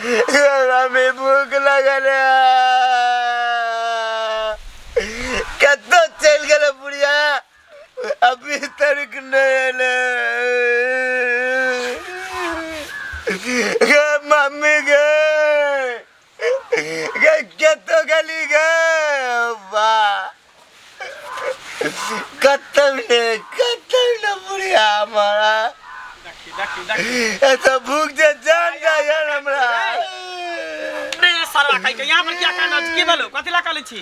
हमें भूख लगल है। कतौ चलि गेलै बुढ़िया अभी तक नहि एलै गे मम्मी गे गे कतौ गेली गे बा कतौ ने कतौ ने बुढ़िया हमारा देखी देखी देखी एतऽ भूख जे जान जाय हमरा रे सरवा खाइ के यहाँ पर क्या कानल छी? की भेलो कथी ला कानै छी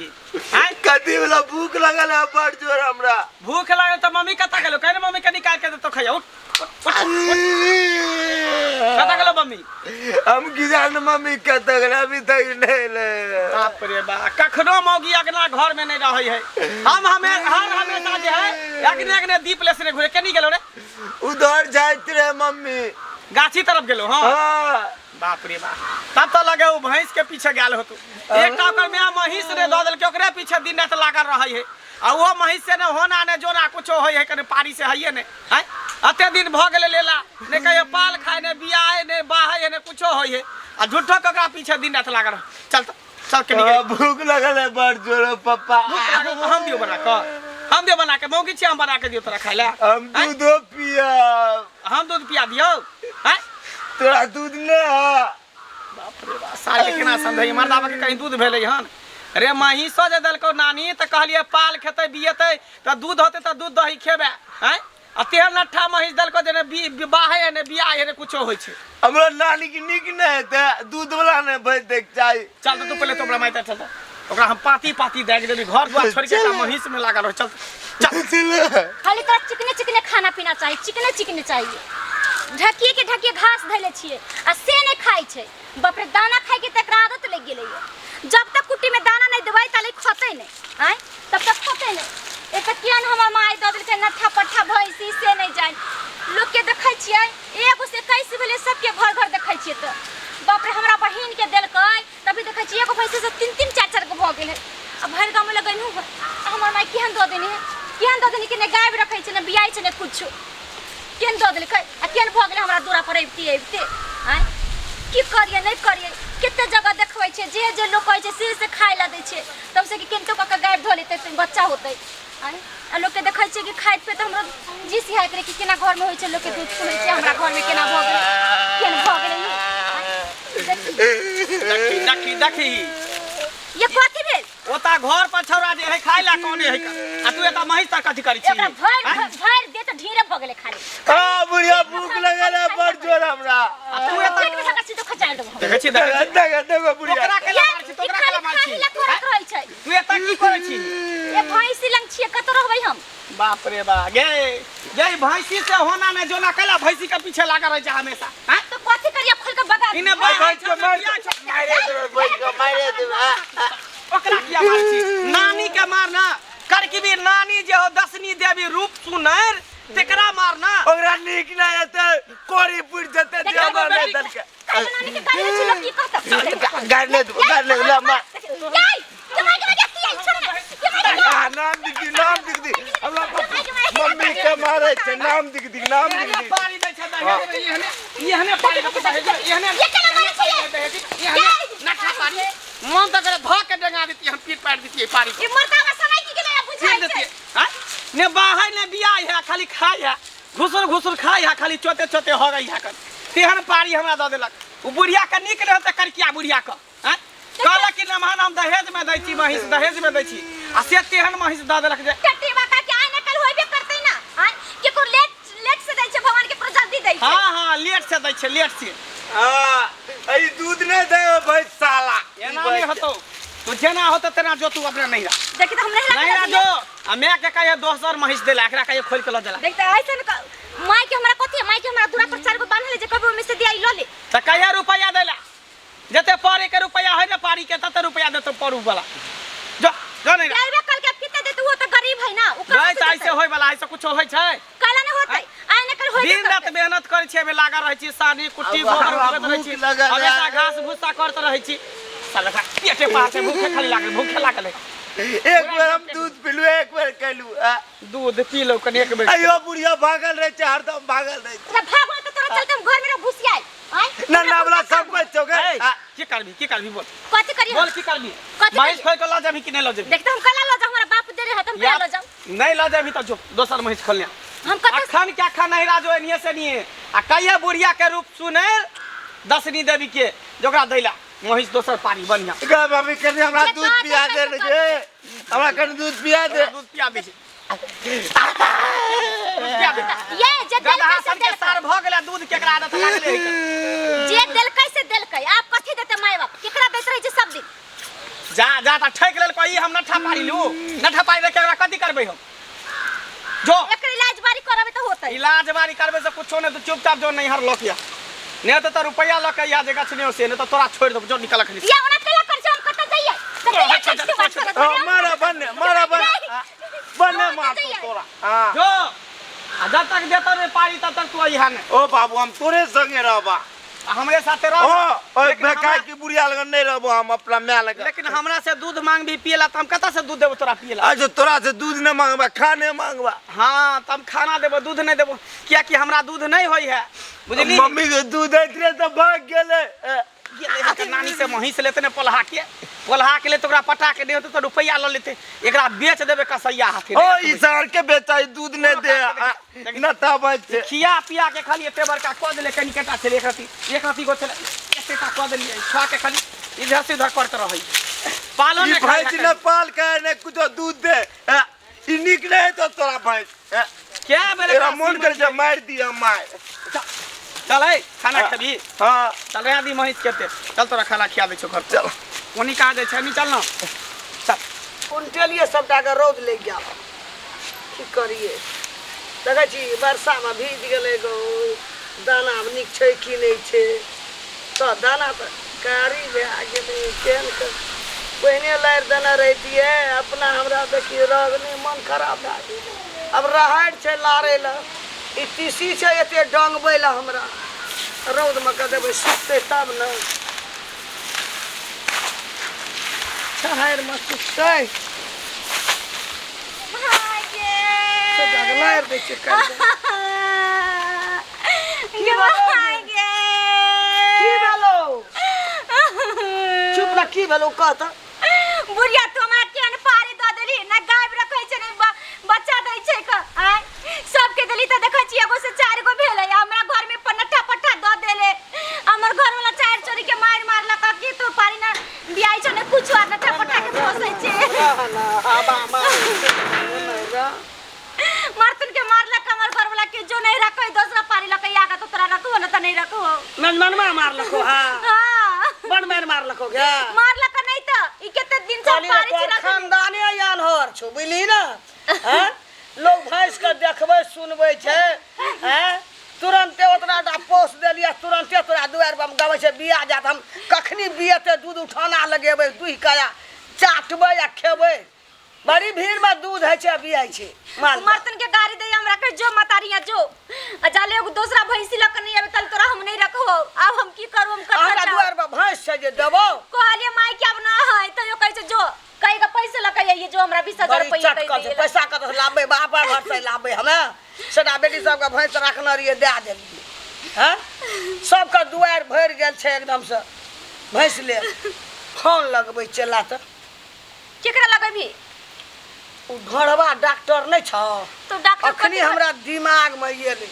आँय कथी वाला भूख लगल है बड़ जोर हमरा भूख लागल तऽ मम्मी कतऽ गेलो कहने मम्मी के निकाल के देतो खैया उठ उठ, उठ, उठ। कतऽ गेलो मम्मी हम की जान मम्मी कतऽ गेलै अभी तक नहि एलै बाप रे बा कखनो मौगी अगना घर में नहीं रहे है हम हमें हर हमेशा जे है अगने अगने दीप लेसने घुरे केनी गेलो रे उधर जाइत रहे मम्मी गाछी तरफ गेलो हाँ हाँ बाप रे बाप तब तो लगे ओ भैंस के पीछे गेल होतू एकटा ओकर माय महींस रे दऽ देलकै ओकरे पीछे दिन राति लागल रहै है आ ओहो महींस से ने होना ने जोना कुछो होइ है कने पारी से हइए ने हैं अते दिन भऽ गेलै लेला ने कहियो पाल खाय ने बियाहे ने बाहै ने कुछो होइ है आ झूठो के ओकरा पीछे दिन राति लागल रहै। चल तऽ चल कनी हाँ, भूख लगल है बड़ जोर पप्पा भूख लागल तऽ हम दियौ बना कऽ हम दियौ बना के मौगी छियै हम बना के दियौ तोरा खाय लए हम दूधो पियब हम दूध पिया दियौ हैं तोरा दूध नहि है बाप रे बाप साल के केना समझै मर्दाबा के कहीं दूध भेलै हन रे महींसो जे देलकौ नानी तऽ कहलियै पाल खेतै बियेतै तऽ दूध होतै तऽ दूध दही खेबै आँय आ तेहन लट्ठा महींस देलकौ जे ने बी बाहै है ने बियाह है ने कुछो होइ छै हमरा नानी के नीक नहि हेतै दूध वाला नहि भेज दैके चाही चल तऽ तू पहिले तो ओकरा माइते चल तऽ ओकरा हम पाती पाती दए के देली घर दुआर छोड़ि के एकटा महींस में लागल रह चल चल खाली तोरा चिकने चिकने खाना पीना चाही चिकने चिकने चाहिए ढकिए के ढकिए घास धैले छियै आ से नहि खाइ छै बाप रे दाना खाइ के तऽ एकरा आदत लागि गेलैए जब तक कुट्टी में दाना नहि देबै ताले खतै नहि आँय तब तक खतै नहि एक तऽ केहन हमर माय दऽ देलकै नट्ठा पट्ठा भैंसी से नहि जानि लोकके देखै छियै एगो से 21 भेलै सबके घर घर देखै छियै तऽ बाप रे हमरा बहिनके देलकै तभी देखै छियै एगो भैंसी से तीन तीन चारि चारि गो भऽ गेल है आ भरि गाँवमे लगेलहुँ हँ आ हमर माय केहन दऽ देने है केहन दऽ देने कि नहि गाय रखै छै नहि बियाइ छै नहि किछु केहन दऽ देलकै आ केहन भऽ गेलै हमरा दूरा पर अबिते अबिते आँय की करियै नहि करियै कते जगह देखबै छै जे जे लोक कहै छै से से खाय लए दै छै तब से कि केनाहितो कऽ कऽ गाय धऽ लेतै तऽ बच्चा होतै आँय आ लोकके देखै छियै कि खाइत पियैत हमरो जी सिहाइत रहै कि केना घरमे होइ छै लोकके दूध फूलै छै हमरा घरमे केना भऽ गेलै केहन भऽ गेलै ई? आँय, देखी देखी देखी देखी ये कथी भेल ओता घर पर छौड़ा जे है खाय ला कोने है आ तू एता महीस तक कथी करै छी एकरा भरि भरि दे तऽ ढेरे भऽ गेलै खाली आ बुढ़िया भूख लगल है बड़ जोर हमरा आ तू एता पेट में धक्का सीधो खचाल देबो हम। देखै छी देखै छी देखो देखो बुढ़िया ओकरा केला ये, मारै छी ई तोकरा खाली केला मारै खाही छी ला करत रहै छै तू एता की करै छी ए भैंसी लंग छियै कतऽ रहबै हम बाप रे बा गे गे भैंसी से होना ने जोना केला भैंसी के पीछे लागल रहै छै हमेशा हैं तो कथी करिया खोल के बगा इने बाहर भैंस के मार मारे देबै भैंस के मारे देबै आ, आ। ओकरा किया मारै छी नानी के मारना करकबी नानी जे हो दसनी देवी रूप सुनर तेकरा मारना ओकरा नीक नहि हेतै कोरी पुरि जेतै जे हमरा नहि देलकै काहे नानी के गाली दै छी लोग की कहत गारि नहि देबो गारि नहि देबो मार याई के माय के माय के आई छोड़ ना के माय के आ, नाम दिख दी नाम दिख दी हमरा मम्मी के मारै छै नाम दिख दी नाम दिख दी पानी दै छै दहेज में एहने एहने पानी के दहेज में एहने ये केना मारै छै एहने नठा पानी मन तऽ करे धऽ के डेंगा देतियै हम पीट पारि देतियै पानी ई मर्दावा समय की गेलै पीट बुझाइ छै देतियै हैं ने बाहर ने बियाह है खाली खाय है घुसुर घुसुर खाय है खाली चोते चोते हो गई है कर तेहन पारी हमरा दऽ देलक ओ बुढ़िया के नीक रहते करकिया बुढ़िया के हैं कहलक कि नमहन हम दहेज में दै छी महींस दहेज में दै छी आ से तेहन महींस दऽ देलक जे टट्टी बाका के आइ ने कल होइबे करतै ना आइ केकरो लेट लेट से दै छै भगवान केकरो जल्दी दै छै हाँ हाँ लेट से दै छै लेट से हाँ ई दूध नहि दे भाई साला एना नहि होतौ तू जेना होतौ तेना जो तू अपना नैहरा देखी तऽ हम नहीं नैहरा जो आ माय के कहियो दोसर महींस देला एकरा कहियो खोलि के लऽ देला देख तऽ ऐसन माय के हमरा कथी है माय के हमरा दूरा पर चार गो बान्हल है जे कभी ओमे से दिया लऽ ले तऽ कहिया रुपैआ देला जते परे के रुपैआ है ने पारी के तते रुपैआ देतौ परू वाला जो जो नहीं देबे कल के किते देते वो तो गरीब है ना उ कहाँ नहीं से तऽ देतै? ऐसे होय वाला ऐसे कुछो होय छै कैला नहीं होतै आइ ने कल होइबे दिन रात करतै। मेहनत करै छी एहिमे लागल रहै छी सानी कुट्टी अब गोबर हमरा उठबैत रहै भूख छी लगल है। हमेशा घास भूसा करत रहै छी साला पेटे पास छै भूखे खाली लागल भूखे लागल है एक बेर हम दूध पीलू एक बेर कैलू आ दूध पी लो कनि एक बेर अयो बुढ़िया भागल रहे छै हरदम भागल रहे छै तोरा भागो तो तोरा चलते हम घर में घुस आइ आइ नन्ना वाला सब कुछ छौ गे ए, आ, करबी की करबी बोल कथी करी बोल की करबी कथी महींस करियै? खोल के लऽ जेबही कि नहि लऽ जेबही देख तऽ हम कला लऽ जाउ हमरा बाप दे रहे हम कला लऽ जाउ नहीं लऽ जेबही तऽ जो दोसर महींस खोलने हम कतऽ अखन के अखन नहीं राजो एनिए से नहीं आ कहिए बुढ़िया के रूप सुने दसनी देवी के जोकरा दैला महिष दोसर पारी बढ़िया गे मम्मी कनी हमरा जे दूध दऽ पिया दे देलकै ने से गे हमरा कनी दूध पिया दे दूध पिया दै छै दूध पिया दे ये जे गदहा देलकै से सन के देलकै सार भऽ गेलै दूध केकरा आदत लागलै है जे देलकै से देलकै आब कथी देतै माय बाप केकरा दैत रहै छै सब दिन जा जा त ठैक लेल ई हम नठा पारी लू नठा पारी के एकरा कथी करबै हम जो एकर इलाज बारी करबै तऽ होतै इलाज बारी करबै से कुछो नहि तू चुपचाप जो नैहर लऽ के आ नहि तऽ तो रुपैआ लऽ के आ जे गछने से नहि तऽ तोरा छोड़ि देबौ जो निकल अखनी या ओना केला कर हम कतऽ जइयै कतऽ जइयै बात करत हाँ, मारा बन्ने मारा बन्ने बन्ने मार जइयै। तोरा हाँ जो आ जब तक देतो नहीं पारी तब तक तू अइहा नहीं ओ बाबू हम तोरे संगे रहबा आ हमरे साथे रह ओ ओए लेकिन बेकार हमरा- की बुढ़िया लगन नहीं रहबो हम अपना माय लगन लेकिन हमरा से दूध मांग भी पियला त हम कतऽ से दूध देबो तोरा पियला अच्छा तोरा से दूध न मांगबा खाने मांगबा हाँ त हम खाना देबो दूध नहीं देबो कियाकि हमरा दूध नहीं होई है बुझली मम्मी के दूध दैत रहे तऽ भाग गेलै ए, गेलै हँ तऽ नानी से महींस लेते ने पोल्हा के पोल्हा के लेते ओकरा पटा के नहीं होते तो रुपैआ लऽ लेते एकरा बेच देबे कसैया हाथे ओ ई शहर के बेचा ई दूध नहीं दे आ, नता बच खिया पिया के खाली एते बड़का कऽ देले कनि कटा छलै एक रति एक रति गो छलै एते टा कऽ देलियै छुआ के खाली इधर से उधर करते रहै पालो ई ने खाइ भैंस न पाल के ने कुछो दूध दे ए, ई नीक नहीं तो तोरा भैंस ए, क्या बेर एकरा मन कर जे मारि दिया मार चल है खाना खेबी हाँ चल रे आदि महींस खेते चल तोरा खाना खिया दै छौ घर चल ओनी कहाँ जाइ छै नहीं चल ना चल उनटेलिए सबटाके रौद लागि गेल की करिए देखै छी वर्षामे भीज गेलै गहूँ दाना नीक छै कि नहि छै तऽ दाना तऽ कारी भए गेलै केहन के पहिने लारि देने रहितियै अपना हमरा देखियै रह नहि मन खराब भए गेलै आब राहरि छै लारै लए ई तीसी छै एते डङ्गबै लए हमरा रौदमे कऽ देबै सुखतै तब ने छाहरिमे सुखतै लारि दै छियै काल्हि की भेलो की भेलौ चुप ना की भेलौ कह तऽ बुढ़िया तू हमरा केहन पारी दऽ देली ना गाय रखै छै ने बच्चा दै छै क आय सबके देली तऽ देखै छी एगो से चारि गो भेलै आ हमरा घर में पन्नठा पट्ठा दऽ देले हमर घर वाला चारि चोरी के मारि मारलक कि तू पारी ना बियाई छौ ने कुछ आ नट्ठा पट्ठा के पोसै छै रह ना हवा मारै छै नहि रह। मर्तन के मारलक हमर घर वाला के जो नहीं रखै दोसरा पारी लकै आगा तो तोरा रखो न त नहीं रखो नंदनमा मारलको हाँ हां बड़ मारि मारलको गे मारलक नहीं त ई कते दिन से कहली पारी तोहर छी रखने। खानदाने अनहर छौ बुझली ना हैं लोग भैंस के देखबै सुनबै छै हैं तुरन्ते ओतना टा पोस देलियै तुरन्ते तोरा दुआरि पर हम गबै छै बिया जात हम कखनी बियेतै दूध उठाना लगेबै दुहि के आ चाटबै आ खेबै बड़ी भीड़ में दूध होइ छै आ बियाइ छै माल मर्तन के गाड़ी दे हमरा कहे जो मतारिया जो आ जाले एगो दूसरा भैंसी लक नहीं आवे तल तोरा हम नहीं रखो अब हम की करू हम कतऽ हमरा जाउ दुआरि पर भैंस छै जे देबौ कहलिए माई के अब ना है तो यो कहे छै जो कहीं का पैसा लक आइए जो हमरा 20000 बड़ी रुपया दे चटकल छै दे पैसा कतऽ से लाबबै बापा घर से लाबबै हमे सभटा बेटी सबके भैंस रखने रहियै दए देलियै हँ सबके दुआरि भरि गेल छै एकदमसँ भैंस लेल फोन लगबै चला तऽ केकरा लगेबी ओ घरवा डॉक्टर नहि छौ तो डॉक्टर अखनी हमरा दिमागमे एलै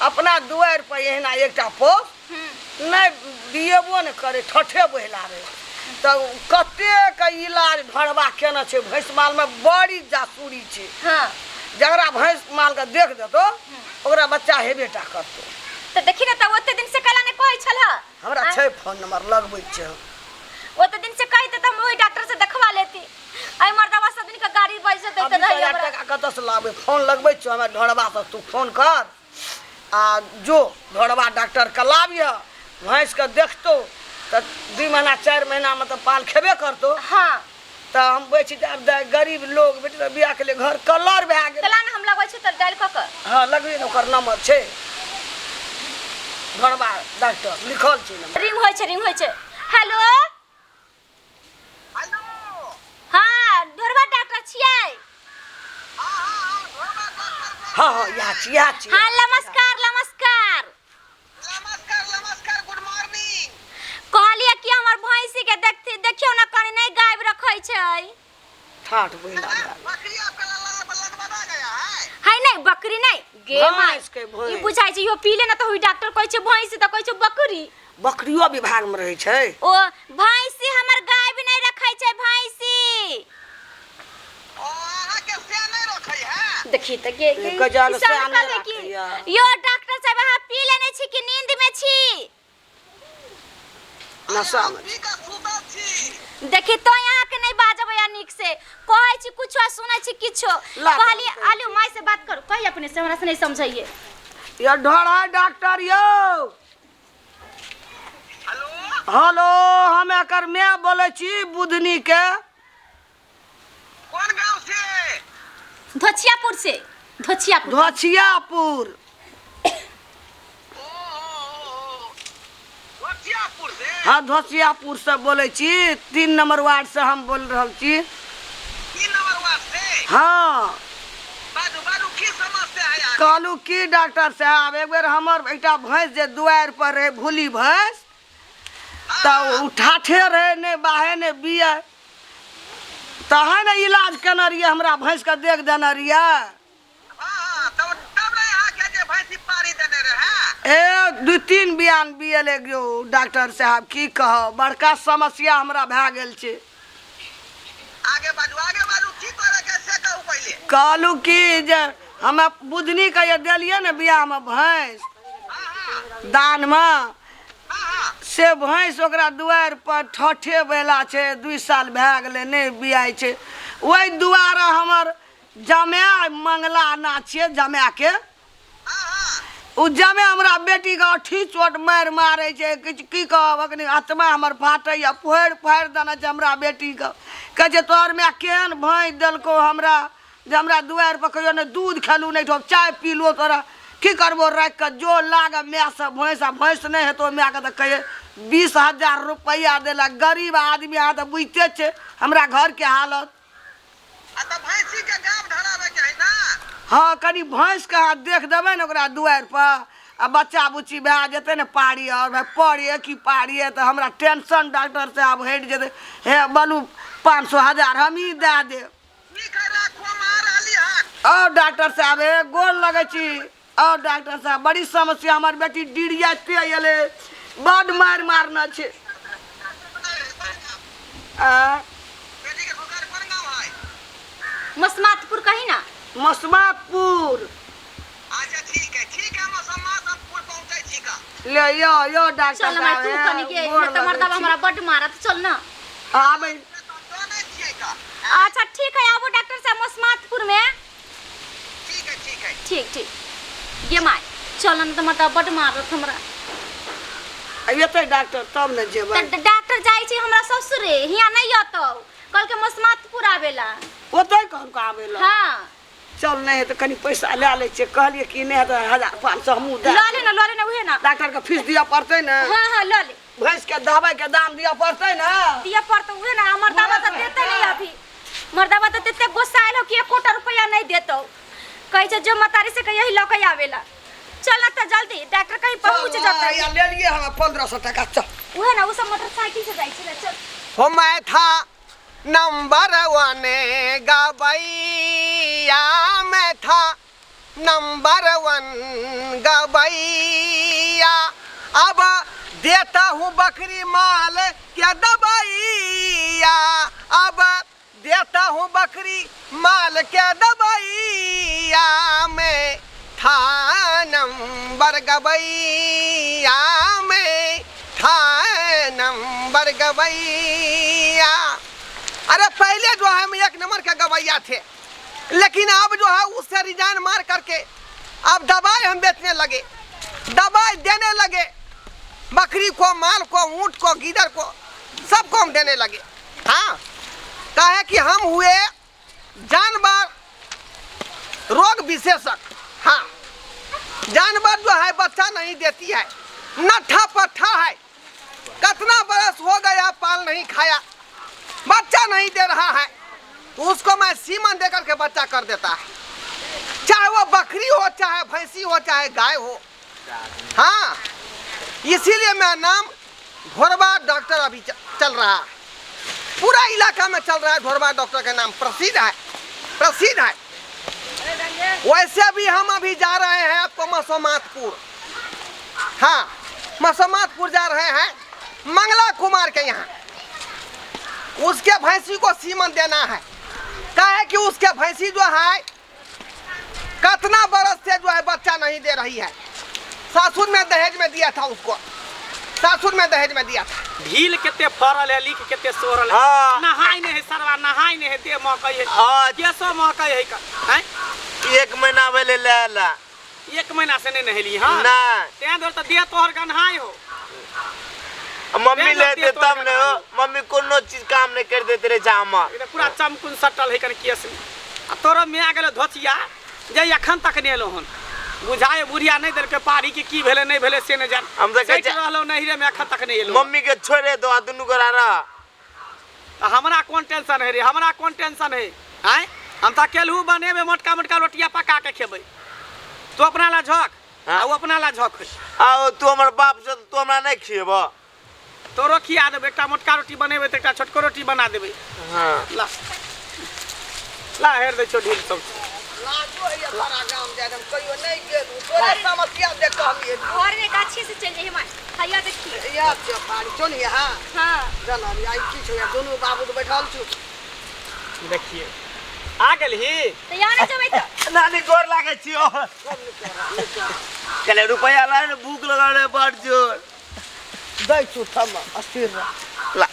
अपना दुआरि पर एहिना एकटा पोस नहि दिएबो नहि करै ठठे बहिला रहै तऽ कतेक इलाज घरवा केने छै भैंस मालमे बड़ी जासूरी छै हाँ जकरा भैंस मालके देख देतौ ओकरा बच्चा हेबे टा करतौ तो देखी ना त ओते दिन से कला ने कहै छल हमरा छै फोन नंबर लगबै छै ओते दिन से कहिते त हम ओहि डॉक्टर से देखवा लेती आई मर्दवा सब दिन के गाड़ी पैसा देते अभी रही हजार हमरा टका कतऽसँ लाबै फोन लगबै छियौ हमरा ढोरबा से तू फोन कर आ जो ढोरबा डॉक्टर के लाबिह भैंसके देखतौ तऽ 2 महीना 4 महीनामे तऽ पाल खेबे करतौ हाँ तऽ हम बेच देब तऽ गरीब लोग बेटी तऽ बियाह के लिए घर कलर भए गेल चला ना हम लगबै छी तऽ डालि कऽ के हाँ लगबे ने ओकर नंबर छै घरबा डॉक्टर लिखल छै नंबर रिंग होइ छै रिंग होइ छै हेलो हेलो हाँ ढोरबा डॉक्टर छियै हाँ हाँ इएह छी इएह छी हाँ नमस्कार नमस्कार नमस्कार नमस्कार गुड मॉर्निंग कहलियै कि हमर भैंस गेलै। ठाठ बैला भए गेल। बकरी आपका लदबदा गया है। है नहीं बकरी नहीं गे माय। भैंस के भैंस। ई बुझाइ छै इहो पीले न त होई डॉक्टर कहै छै भैंस त कहै छै बकरी। बकरियो विभाग में रहै छै। ओ भैंसी हमर गाय भी नहीं रखै छै भैंसी। ओ अहाँ के से नहीं रखै है। देखी त गे गे गजल ई सब से नहि कहबै की राखैया। यो डॉक्टर साहब अहाँ पी लेने छी कि नींद में छी? नशा में। पी के सुतल छी। देखी तो यहाँ के नहीं बाजब या निक से कहै छी कुछो आ सुनै छी किछो। ला कहली तहन कहै आलू माय से बात करू कही अपने से हमरा से नहीं समझैये। यो ढोढ़ा डॉक्टर यो। हेलो। हेलो, हम एकर माय बोलै छी बुधनी के। कोन गांव से? धोछियापुर से। धोछियापुर। धोछियापुर। ओ ओ धोतियापुर से? हाँ, धोछियापुर से बोलै छी, 3 नंबर वार्ड से हम बोल रहल छी। 3 नंबर वार्ड से? हाँ। बाजू बाजू की समस्या है अहाँके? कहलू की डॉक्टर साहब, एक बेर हमर एकटा भैंस जे दुआरि पर रहै भूली भैंस, तऽ ओ ठाठे रहै, नहि बाहे नहि बियै, तहन ने इलाज केने रहियै, हमरा भैंसके देख देने रहियै। हाँ, तब तब ने अहाँके जे भैंसी पारी देने रहै। ए 2-3 बियान बियले गयो डॉक्टर साहब, की कहब, बड़का समस्या हमरा भए गेल छै। आगे बाजू आगे बाजू की करे के से कहू पहिले। कहलू की जे हमरा बुधनी के जे देलियै ने बियाहमे भैंस दानमे, से भैंस ओकरा दुआरि पर ठठे बैला छै, 2 साल भए गेलै नहि बियाइ छै। ओहि दुआरे हमर जमाय मंगला ना छियै जमायके, ओ जमाय हमरा बेटीके अठी चोट मारि मारै छै, किछु की कहब, अखनी आत्मा हमर फाटैए, फोड़ि फाड़ि देने छै हमरा बेटीके। कहै छै तोहर माय केहन भैंस देलकौ हमरा, जे हमरा दुआरि पर कहियो नहि दूध खेलू नहि ठोप चाय पीलू, तोरा की करबो राखि कऽ, जो लाग मायसँ भैंस, आ भैंस नहि हेतौ मायके तऽ कहियै 20,000 रुपैआ देलक। गरीब आदमी अहाँ तऽ बुझिते छै हमरा घरके हालत। आ तऽ भैंसी के गाम धराबे के है ना? हाँ, कनि भैंसके अहाँ देख देबै ने ओकरा दुआरि पर, आ बच्चा बुच्ची भए जेतै ने पारी, और भाय पड़े कि पारिए, तऽ हमरा टेंशन डॉक्टर साहब हटि जेतै। हे बोलू 500 1000 हमही दए देब। ठीक है राखू, हम आ रहली हन। और डॉक्टर साहब हे गोर लगै छी। और डॉक्टर साहब बड़ी समस्या, हमर बेटी डिरियाते एलै, बड मारि मारने छै। आ बेटी के ससुराल कोन गांव है? मसमातपुर कही ना। मसमातपुर। अच्छा ठीक है ठीक है, मसमातपुर पहुंचै छी का। ले यो यो डॉक्टर चल माय साहब तू हे, कनी के गोर त लगै मर्दबा छी। हमरा बड मारत, चल ना। आबै। जानै छियै का? अच्छा ठीक है, आबू डॉक्टर साहब मसमातपुर में। ठीक है ठीक है। ठीक ठीक गे माय चल न त मर्दबा बड मारत हमरा। एतै डॉक्टर तब ने जेबै। त डॉक्टर जाइ छै हमरा ससुरे, हियाँ नहीं अतौ, कहलकै मसमातपुर आबेला। ओतै कहलकै आबेला? हाँ। चल नहि हेतै कनि पैसा लए लै छियै, कहलियै कि नहि हेतै 1500 हमहूँ दए लऽ ले ना, लऽ ले ना, उहे ना। डॉक्टर के फीस दिअ पड़तै ने। हाँ हाँ लऽ ले। भैंस के दवाई के दाम दिअ पड़तै ने। दिअ पड़तै उहे ना, हमर दावा तऽ देतै नहीं अभी, मर्दबा तऽ तते गुस्सायल हो कि एकोटा रुपैआ नहीं देतौ, कहै छै जो मतारी से यही लऽ के आबेला। चल ना तऽ जल्दी डॉक्टर कहीं पहुँच जतै। या ले लिए हमरा 1500 टका। चल उहे ना, उ सब मोटरसाइकिल से जाइ छै ना, चल। हो मैं था नंबर 1 गवैया, मैं था नंबर 1 गवैया, अब देता हूँ बकरी माल क्या दवाइया, अब देता हूँ बकरी माल क्या दवाइया, मैं था नंबर गवैया, मैं था नंबर गवैया। अरे पहले जो है हम 1 नंबर के गवैया थे, लेकिन अब जो है उससे रिजाइन मार करके अब दवाई हम बेचने लगे, दवाई देने लगे, बकरी को, माल को, ऊँट को, गीदड़ को, सबको हम देने लगे। हाँ, काहे कि हम हुए जानवर रोग विशेषज्ञ। हाँ, जानवर जो है बच्चा नहीं देती है, नट्ठा पट्ठा है, कितना बरस हो गया पाल नहीं खाया, बच्चा नहीं दे रहा है, तो उसको मैं सीमन दे करके बच्चा कर देता है, चाहे वो बकरी हो, चाहे भैंसी हो, चाहे गाय हो। हाँ, इसीलिए मेरा नाम घोरबा डॉक्टर अभी चल रहा है। पूरा इलाका में चल रहा है ढोरबा डॉक्टर का नाम, प्रसिद्ध है, प्रसिद्ध है। वैसे भी हम अभी जा रहे हैं आपको मसोमातपुर, हाँ मसोमातपुर जा रहे हैं मंगला कुमार के यहाँ। उसके भैंसी को सीमन देना है। काहे कि उसके भैंसी जो है कितना बरस से जो है बच्चा नहीं दे रही है। सासुर में दहेज में दिया था उसको, सासुर में दहेज में दिया था। ढील केते फरल है, लीख केते सोरल है। हाँ। नहाय नहीं है सरवा, नहाय नहीं है, देह महकै है, आज केसो महकै है का हैं? एक महीना भेलै लेला। एक महीना से नहीं नहेली। हाँ नहीं। तें धर त देह तोहर गन्हाय हो। मम्मी लेते तब ने हो, मम्मी कोनो चीज काम नहीं कर देते रे जामा। ई त पूरा चमकुन सटल है कन केस में। आ तोरो माय गेलो धोचिया जे एखन तक नहि एलो हन। बुझाए बुढ़िया नहीं देलकै पारी के की भेलै नहीं भेलै से नहीं जान। हम तऽ कहै सटि रहलो नहिरे में एखन तक नहीं एलो। मम्मी के छोड़े दो आ दुनू गोरा रह। त हमरा कोन टेंशन है रे, हमरा कोन टेंशन है आँय? हम तऽ केलहु बनेबै मोटका मोटका रोटिया पका के खेबै। तू अपना ला झक हाँ। आ उ अपना ला झक। आओ तू हमर बाप से तू हमरा नहीं खिएब। तोरो खिया देबै, एकटा मोटका रोटी बनेबै तऽ एकटा छोटको रोटी बना देबै। हाँ ला ला हेर दै छौ ढील सब। लाजो होइए बड़ा गाम जाय हम कहियो नहीं गेलहुँ। तोरे समस्या देख कऽ हम एलियौ। घर में गाछी से चल जाइए हैया देखिए। इएह छियौ पारी छौ ने यहाँ। हाँ चल आइ की छौ यहाँ दुनू बाबू तऽ बैठल छौ। देखिए आ गेलही तो यहाँ नहीं जबै तऽ नानी गोर लागै छियौ। कले रुपया ला ने, भूख लगल है बड़ जोर। दै छौ थम अस्थिर रह। ला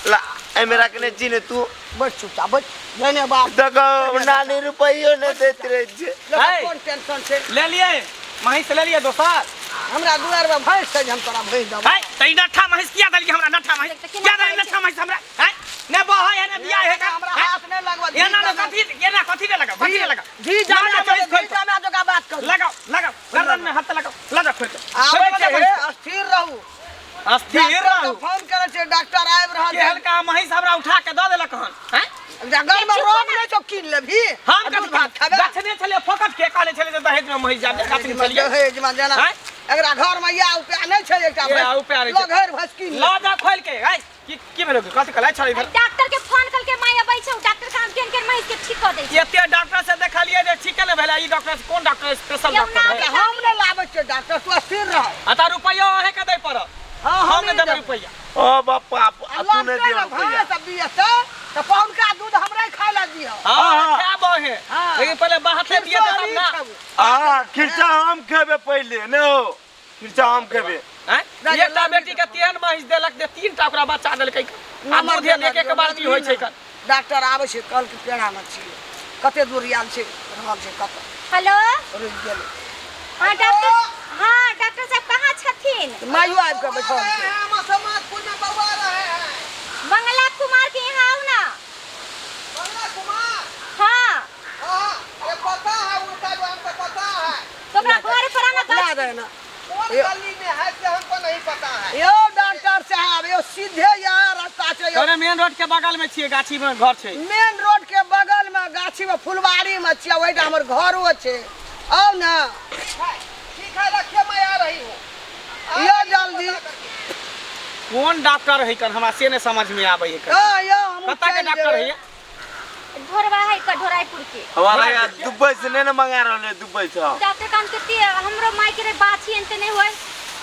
ला एहिमे रखने छी ने तू। बैठ चुपचाप बैठ। नहीं नहीं बाप देखो नानी रुपयो नहीं देत रहे छै। है। कोन टेंशन छै? ले लिए महींस ले लिए दोसर। हमरा दुआर में भैंस छै जे हम तोरा भैंस देबौ। है त ई नट्ठा महींस किया देलियै हमरा? नट्ठा महींस तऽ केना किया देलियै करै छै? नट्ठा महींस हमरा? है ने बहै है ने बियाह है का हमरा हैं? हाथ नहीं लगवा। एना ने कथी, एना कथी ने लगाओ, कथी ने लगाओ? जी जाना ना, ना, जी जाना जोगा बात करू। लगाओ लगाओ गर्दन में हाथ लगाओ, लगा खोल के। आबै छै हे, अस्थिर रहू। अस्थिर डॉक्टर रहू। के फोन करै छै, डॉक्टर आबि रहल के हल्का महींस हमरा उठा के दऽ देलक हन हैं? घर में रोग नहीं छौ कीन लेबही। हम आ कथी दूध भात खेबै। गछने छलियै फोकट के, कहने छलियै जे दहेज में महींस जाबे गछने छलियै। दहेज में जेना हैं? एकरा घर में या उपाय नहीं छै एकटा या उपाय नहि छै। लगहर भैंस कीन ले। लऽ जा खोल के। है की की भेलो? कथी कहलै छलै इधर? डॉक्टर के फोन करके माय अबै छै, डॉक्टर काम केन केन महींस के ठीक कऽ दै छै। एते डॉक्टर से देखलियै जे ठीके नहि भेलै। ई डॉक्टर कोन डॉक्टर स्पेशल यौ डॉक्टर है? ना। हम नहि लाबै छियै डॉक्टर, तू अस्थिर रह। आ त रुपैयो अहें के दै पड़त। हाँ, हम नहि देबै देबै। रुपैया। ओ बापा आ तू नहीं लगतै दियो ने रुपया। भैंस आ बियतै तऽ पहुनका दूध हमरे खाय लए दिहऽ। हाँ खायब अहें, हाँ। लेकिन पहिले बाहते दिए खिरसो तब ना। अभी खेबौ। आ खिरचा हम खेबे पहिले ने हो, खिरचा हम खेबे। हैं? एकटा बेटी के तेहन महींस देलक जे तीन टा ओकरा बच्चा देलकै। आ दूध एक एक बाल्टी होइ छै कन। डॉक्टर आबै छै कल के पेड़ा में छियै, कते दूर आयल छै रहल छै कतऽ हेलो रुकि गेलै। हाँ डॉक्टर, हाँ डॉक्टर साहब कहाँ छथिन? माइयो आबि कऽ बैठल छै। मसोमातपुर में बौआ रहे हैं मंगला कुमार के यहाँ आओ ना। मंगला कुमार। हाँ हाँ ये पता है उनका जो हमको पता है। तो ओकरा घर पर आना ला गाछ दे ना। कौन गली में है से हमको नहीं पता है। यौ डॉक्टर साहब यौ सीधे यहाँ रास्ता छै यौ। तोरे मेन रोड के बगल में छियै, गाछी में घर छै। मेन रोड के बगल में गाछी में फुलवारी में छियै, ओहिठाम हमर घरो छै। आउ ना। ठीक है रखिए, मैं आ रही हूँ। यौ जल्दी। कोन डॉक्टर है कन हमरा से नहीं समझ में आबै है कन। हाँ यौ हम कतऽ के डॉक्टर है? ढोरबा है का ढोराईपुर के। हमारा यार दुबई से नहीं ना मंगा रहले, दुबई से। डॉक्टर काम के हमरो माय के रे बाछी एनते नहीं होय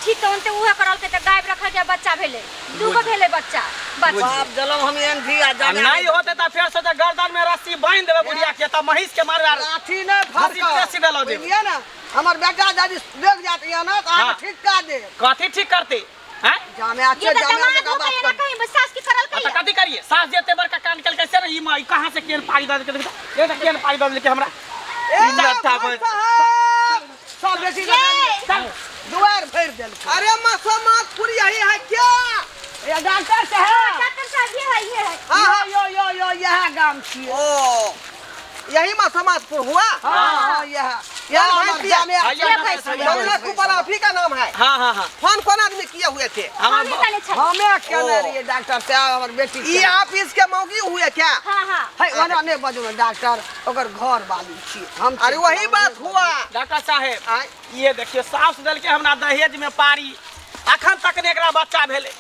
ठीक तो उनते उहे करल के त गायब रखल के बच्चा भेलै, दूगो भेलै बच्चा। बाप जलम हम एन भी आ आ जाने नहीं होते त फेर से त गर्दन में रस्सी बांधि देबै बुढ़िया के, त महींस के मारबै। लाठी नहि हँसी फरकत। सीधा लऽ जेबै। बुझलियै ने, हमर बेटा दादी देख जात या ना तऽ अहाँके हाँ। ठीक कऽ देब। कथी ठीक करते हैं? जामे आ ये छै त जामे दमाद जकाँ हो बात गए ना कर। कहीं सास के करल आ के। त कथी करिए? सास जेते बड़का कान केलकै से ने ई माई कहाँ से केन पारी दऽ देलकै? देखि त केन पारी दऽ देलकै हमरा। ए नट्ठा भाइ भैंस। साहब, सब बेसी ये दुआर भरि देलकै। अरे मसोमातपुर यही है क्या? ये डॉक्टर साहब। डॉक्टर साहब ये है, ये है। हाँ हाँ यो यो यो यह गाम छियै। ओ यही मसोमातपुर हुआ। हाँ यह यह हमर जामे आ आइए छै। डॉक्टर साहब। मंगला कुमार आप ही का नाम है? हाँ हाँ हाँ। फोन कौन आदमी किए हुए थे? हमर हमें कहले छल। हमे केने रहियै डॉक्टर साहब, हमर बेटी ये केने। आप इसके मौगी हुए क्या? हाँ हाँ। है ओना नहि बजू ने डॉक्टर, ओकर घर वाली छियै हम। अरे वही बात हुआ। डॉक्टर साहेब आय ये देखियो सास देलकै हमरा दहेज में पारी, अखन तक ने एकरा बच्चा भेलै,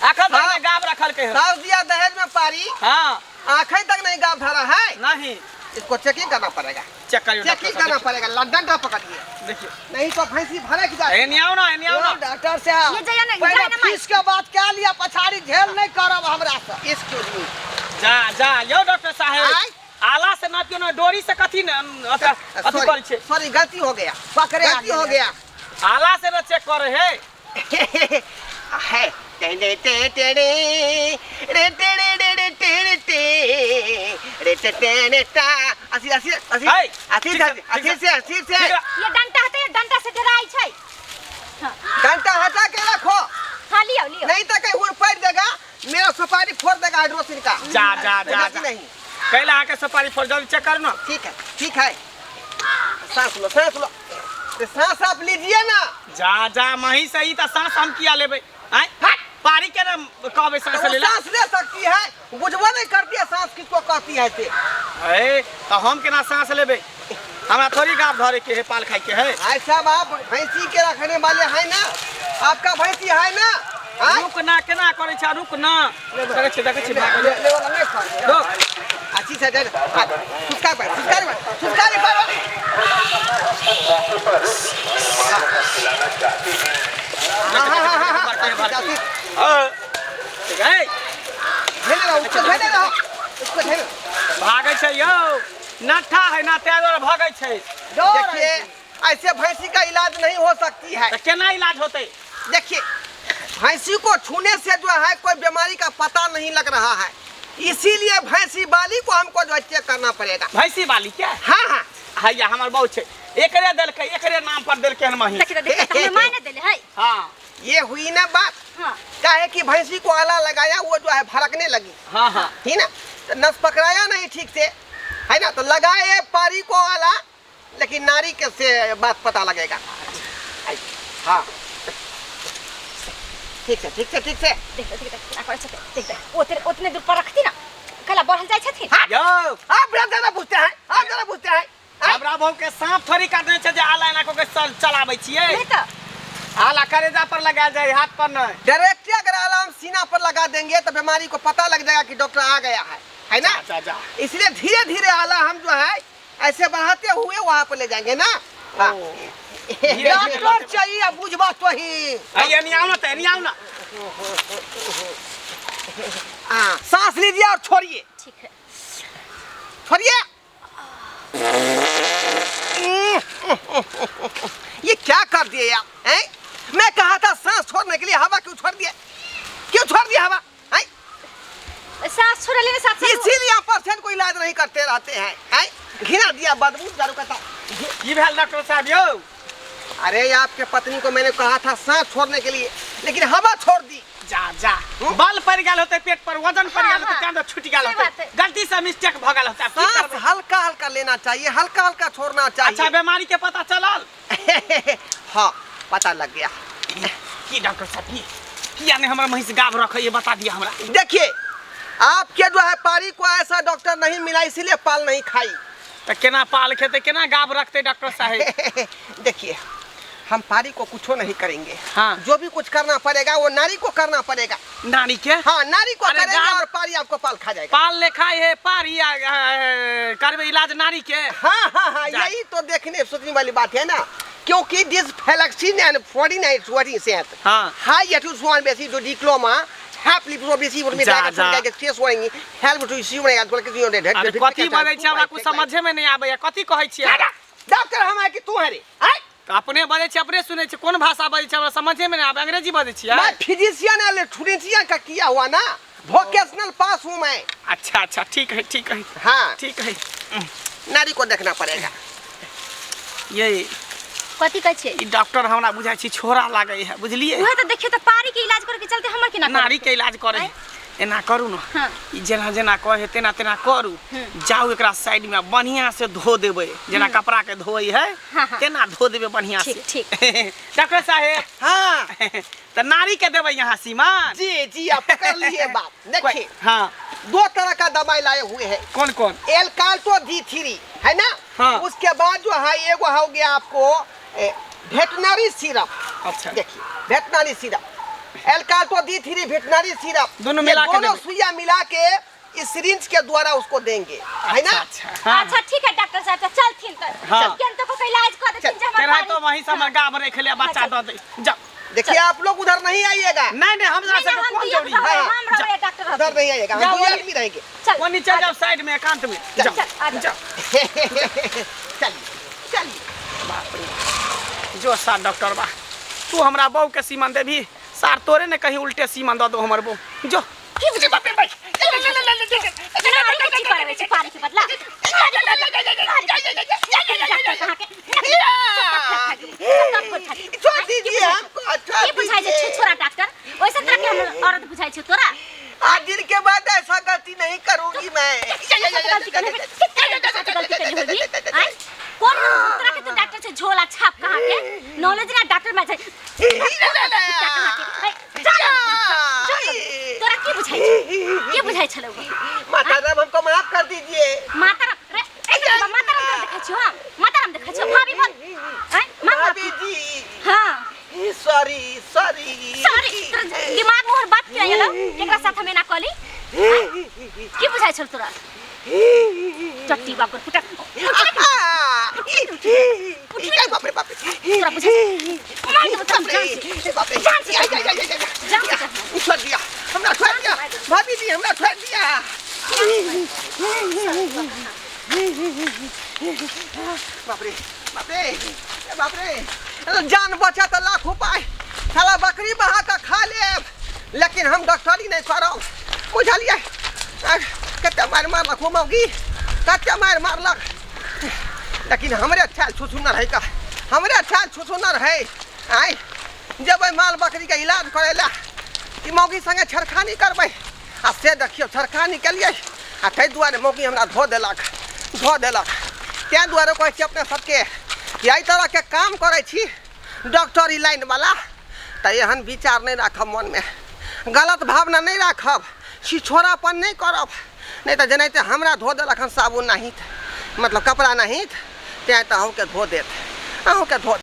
अखन तक ने गाब रखल रखलकै है। सास दिया दहेज में पारी। हाँ। आंखें तक नहीं गाँव धरा है। नहीं, इसको चेकिंग करना पड़ेगा। चेक करियो, चेकिंग करना पड़ेगा। लंदन का पकड़िए, देखिए, नहीं तो भैंसी भड़क जाए। एनी आओ ना, एनी आओ ना। डॉक्टर साहब, ये जइया ना, पहिले जाए ना माई। फीस के बात क्या लिया, पछाड़ी झेल नहीं करब हमरा से। Excuse me. जा जा यो डॉक्टर साहेब, आय। आला से नापियो ना, डोरी से कथी न अथी करै छै। सॉरी, गलती हो गया, पकड़े गलती हो गया। आला से न चेक करे है। है टेढ़े टेढ़े रे टेढ़े टेढ़े टेढ़े रे टेढ़े टा असी असी असी है, असी ठीक है, असी ठीक से असी से ठीक है। ये डंडा हटे, ये डंडा से डराई छै। हाँ। घंटा हटा के रखो। हाँ, लियो लियो। नहीं तो कहीं उड़ पड़ देगा, मेरा सुपारी फोड़ देगा हाइड्रोसिन का। जा जा जा गलती जा। नहीं। कैला आके सुपारी फोड़, जल्दी चेक करू ना। ठीक है ठीक है, सांस लो सांस लो, तो सांस आप लीजिए ना। जा जा, मही सही त सांस हम किया लेबै? आय पारी के ना कहबै सांस तो ले ला। सांस ले सकती है, बुझबो नहीं करती है सांस किसको कहती है से। ए तो हम केना सांस लेबै? हमरा थोड़ी गाब धरे के है, पाल खाए के है। भाई साहब, आप भैंसी के रखने वाले हैं ना, आपका भैंसी है ना? हाँ? रुक ना, केना करै छै, रुक ना। देखै छी, देखै छी, भागल। ले वाला नहीं खा। रुक। अच्छी से दे। सुस्कार पर, सुस्कार पर, सुस्कार पर। हाँ हाँ हाँ हाँ, हाँ। ठीक है। झेले रहो, उसको झेले रहो, उसको झेले। भागै छै यौ, नट्ठा है ना, तें दुआरे भागै छै। देखिए, ऐसे भैंसी का इलाज नहीं हो सकती है। तऽ केना इलाज होतै? देखिए, भैंसी को छूने से जो है कोई बीमारी का पता नहीं लग रहा है, इसीलिए भैंसी वाली को हमको जो है चेक करना पड़ेगा। भैंसी वाली क्या? हाँ हाँ। हैया हमर बहु छै, एकरे देलकै, एकरे नाम पर देलकै हन महीस। देखि देखि, हमर माय ने देले है। हाँ। ये हुई ना बात। हाँ। काहे कि भैंसी को आला लगाया, वो जो है भड़कने लगी। हाँ हाँ। ठीक ना, तो नस पकड़ाया नहीं ठीक से, है ना, तो लगाए पारी को आला, लेकिन नारी के से बात पता लगेगा। हाँ ठीक से ठीक से ठीक से। देख देख देख केना करै छथिन, देख देख, ओतने ओतने दूर पर रखती ना, कला बढ़ल जाइ छथिन। यौ, आप ज्यादा पूछते हैं, आप ज्यादा पूछते हैं। हमरा बहु के सांप थोड़ी काटने छै जे आला एना कऽ के चलाबै छियै। नहीं तो आला करेजा पर लगायल जाय, हाथ पर नहीं। डायरेक्ट अगर आला हम सीना पर लगा देंगे तो बीमारी को पता लग जाएगा कि डॉक्टर आ गया है ना? जा जा। इसलिए धीरे धीरे आला हम जो है ऐसे बढ़ाते हुए वहाँ पर ले जाएंगे ना। हाँ। डॉक्टर चाहिए बुझबा तो ही। एनी आओ ना, एनी आओ ना। हाँ, सांस लीजिए और छोड़िए। ठीक है, छोड़िए। ये क्या कर दिए यार, हैं? मैं कहा था सांस छोड़ने के लिए, हवा क्यों छोड़ दिए? क्यों छोड़ दिया हवा? हैं? सांस छोड़ लेने साथ। इसीलिए आप पेशेंट को इलाज नहीं करते रहते हैं, हैं? घिना दिया बदबू दारू का। की भेल डॉक्टर साहब यौ? अरे आपके पत्नी को मैंने कहा था सांस छोड़ने के लिए, लेकिन हवा छोड़ दी। जा जा, बल पड़ गेल होते पेट पर, वजन पड़ गेल होते, तें छूट गेल होते, गलती से मिस्टेक भ गेल होते। सांस हल्का हल्का लेना चाहिए, हल्का हल्का छोड़ना चाहिए। अच्छा, बीमारी के पता चलल? हाँ, पता लग गया। की डॉक्टर साहब, की किया ने हमरा महीस गाभ रखे, ये बता दिया हमरा। देखिए, आपके जो है पारी को ऐसा डॉक्टर नहीं मिला, इसीलिए पाल नहीं खाई। तो केना पाल खेते, केना गाभ रखते डॉक्टर साहब? देखिए, हम पारी को कुछ नहीं करेंगे। हाँ। जो भी कुछ करना पड़ेगा वो नारी को करना पड़ेगा। नारी के? हाँ, नारी को करेंगे और पारी आपको पाल खा जाएगा। पाल ले खाए है पारी, करबे इलाज नारी के। हाँ हाँ हाँ, यही तो देखने सोचने वाली बात है ना, क्योंकि this फ्लेक्सिन एंड 49 से हाँ हाई एटू बेसी जो डिप्लोमा कथी बजै छै हमरा कुछ समझे में नहीं आबैया, कथी कहै छियै डॉक्टर? हम है कि तू है रे? तो अपने बजै छियै, अपने सुनै छियै, कोन भाषा बजै छै हमरा समझे में नहीं आबै, अंग्रेजी बजै छियै? मैं फिजिशियन है, इलेक्ट्रिशियन का किया हुआ ना, वोकेशनल पास हूँ मैं। अच्छा अच्छा, ठीक है ठीक है। हाँ ठीक है, नारी को देखना पड़ेगा। ये कथी कहै छियै? ई डॉक्टर हमरा बुझाइ छी छोरा लागै है, बुझलियै? उहे तऽ देखियौ तऽ पारी के इलाज करे के चलते हमर केना नारी के इलाज करे। एना करू न, हाँ। ई जेना जेना कहे तेना तेना करू। जाउ एकरा साइड में बढ़िया से धो देबै, जेना कपड़ा के धोई है हाँ, हाँ। तेना धो देबै बढ़िया से। ठीक ठीक। डॉक्टर साहेब। हाँ। तो नारी के देबै यहाँ सीमा। जी जी, आप पकड़ लिए बात। देखिए, हाँ, दो तरह का दवाई लाए हुए हैं। कौन कौन? एलकाल्टो D3 है ना। हाँ। उसके बाद जो है एगो हो गया आपको वेटनरी सिरप। अच्छा, देखिए वेटनरी सिरप एल्काल्टो डी थ्री वेटनरी सिरप, दोनों ये मिला के दोनों देबै। सुइया मिला के इस सिरिंज के द्वारा उसको देंगे, है ना? अच्छा हाँ। अच्छा ठीक है डॉक्टर साहब, तो चलथिन त। हाँ। केन तो को इलाज कर देथिन जे हमर तेरा पारी- तो वहीं से हमर गाब रख ले बच्चा हाँ, दऽ दे जा। देखिए आप लोग उधर नहीं आइएगा। नहीं नहीं, हमरा नहीं, सबके नहीं, हम कोन दियो जरूरी रहबै, है? हम रहबै डॉक्टर उधर नहीं आइएगा, हम जाओ, दो आदमी रहेंगे। चल वो नीचे जाओ साइड में एकांत में। चल, जाओ चल, आ जाओ। जाओ। चलिए चलिए। बाप रे, जो सार डॉक्टर बा, तू हमरा बहू के सीमन देबी? सार तोरे ने कहीं उल्टे सीमन दऽ दो हमर बहू। जो की बुझै बाप रे भाई, नारी के करबै छै पारी के बदला। डॉक्टर कहाँ के छोड़ दीजिए हमको, छोड़ की बुझाइ छै दीजिए। छोरा डॉक्टर, ओइसन तरह के हम औरत बुझाइ छै तोरा? आज दिन के बाद ऐसा गलती नहीं करूंगी मैं। गलती करने में कितना साथ गलती करनी होगी? आय कौन तरह के तू डॉक्टर छै झोला छाप कहाँ के नॉलेज ना डॉक्टर में छै कहाँ के? ऐ, चल, चल, तोरा की बुझाइ छै, की बुझाइ छलौ? माता राम हमको माफ कर दीजिए। माता राम रे, ए तो माता राम तोरा देखै छियौ, हम माता राम देखै छियौ। भाभी बोल, आय माफ भाभी जी। हाँ। सॉरी सॉरी सॉरी, तोरा दिमाग में और बात किया गेलौ? एकरा साथ हम एना कहली की बुझाइ छल तोरा? चट्टी बाप पुटा। बाप रे बाप रे, तोरा बुझाइ मार देबौ तोरा जान से। बाप रे, जान से आई, आई, आई, आई, आई। जान से तोरा। छोड़ दिया हमरा, छोड़ दिया भाभी जी, हमरा छोड़ दिया। बाप रे बाप रे बाप रे, जान बचा तो लाख उपाय। साला बकरी बहा के खा लेब लेकिन हम डॉक्टरी नहीं करब, बुझलियै? कते मारि मारलक हो मौगी, कते मारि मारलक, लेकिन हमरे ठेल छुछुनर है का, हमरे ठेल छुछुनर है। आय जेबै माल बकरीके इलाज करै लए कि मौगी संगे छेड़खानी करबै? आ से देखियौ छेड़खानी केलियै आ ताहि दुआरे मौगी हमरा धो देलक, धो देलक। ताहि दुआरे कहै छी अपने सबके कि एहि तरहके काम करै छी डॉक्टरी लाइनवला तऽ एहन विचार नहि राखब, मनमे गलत भावना नहि राखब, छिछोरापन नहि करब, नहि तऽ जेनाहिते हमरा धो देलक हन साबुन नाहित, मतलब कपड़ा नाहित, तेँ तऽ अहूँके धो देत, अहूँके धो।